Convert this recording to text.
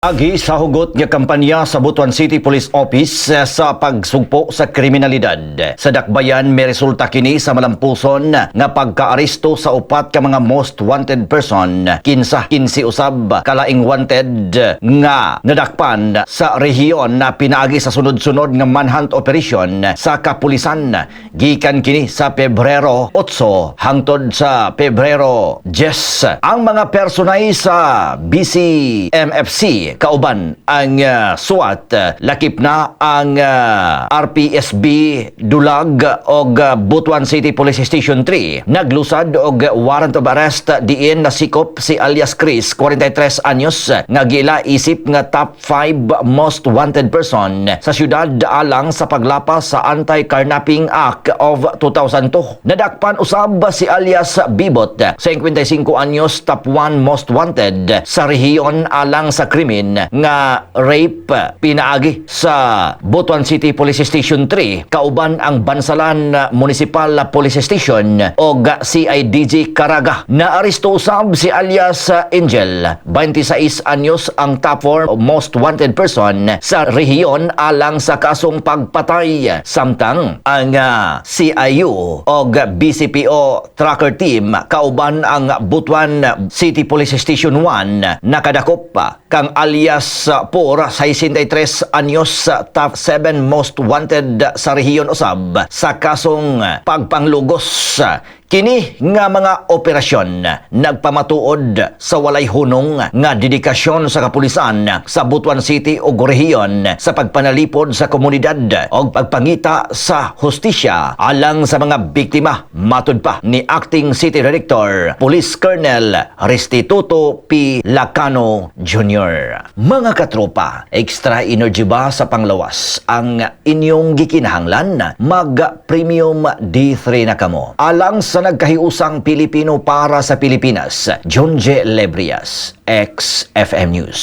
Agi sa hugot nga kampanya sa Butuan City Police Office sa pagsugpo sa kriminalidad. Sa dakbayan, may resulta kini sa malampuson nga pagkaaresto sa upat ka mga most wanted person. Kinsa 15 usab kalaing wanted nga nadakpan sa rehiyon na pinaagi sa sunod-sunod nga manhunt operation sa kapulisan. Gikan kini sa Pebrero 8 hangtod sa Pebrero 10. Ang mga personay sa BCMFC kauban ang SWAT, lakip na ang RPSB Dulag og Butuan City Police Station 3, naglusad og warrant of arrest diin nasikop si alias Chris, 43 anyos, nga giila isip nga top 5 most wanted person sa syudad alang sa paglapas sa Anti-Carnapping Act of 2002. Nadakpan usab si alias Bibot, 55 anyos, top 1 most wanted sa rehiyon alang sa krimen nga rape, pinaagi sa Butuan City Police Station 3 kauban ang Bansalan Municipal Police Station og CIDG Caraga. Naaresto usab si alias Angel, 26 anyos, ang top 4 most wanted person sa rehiyon alang sa kasong pagpatay. Samtang ang CIU og BCPO tracker team kauban ang Butuan City Police Station 1 nakadakop kang alias Por, 63 anyos, top 7 most wanted sa rehiyon usab sa kasong pagpanglugos. Kini nga mga operasyon nagpamatuod sa walay hunong nga dedikasyon sa kapulisan sa Butuan City ug rehiyon sa pagpanalipod sa komunidad og pagpangita sa hustisya alang sa mga biktima, matud pa ni Acting City Director Police Colonel Restituto P. Lacano Jr. Mga katropa, extra energy ba sa panglawas ang inyong gikinahanglan? Mag Premium D3 na kamo. Alang sa nagkahiusang Pilipino para sa Pilipinas, John J. Lebrias, XFM News.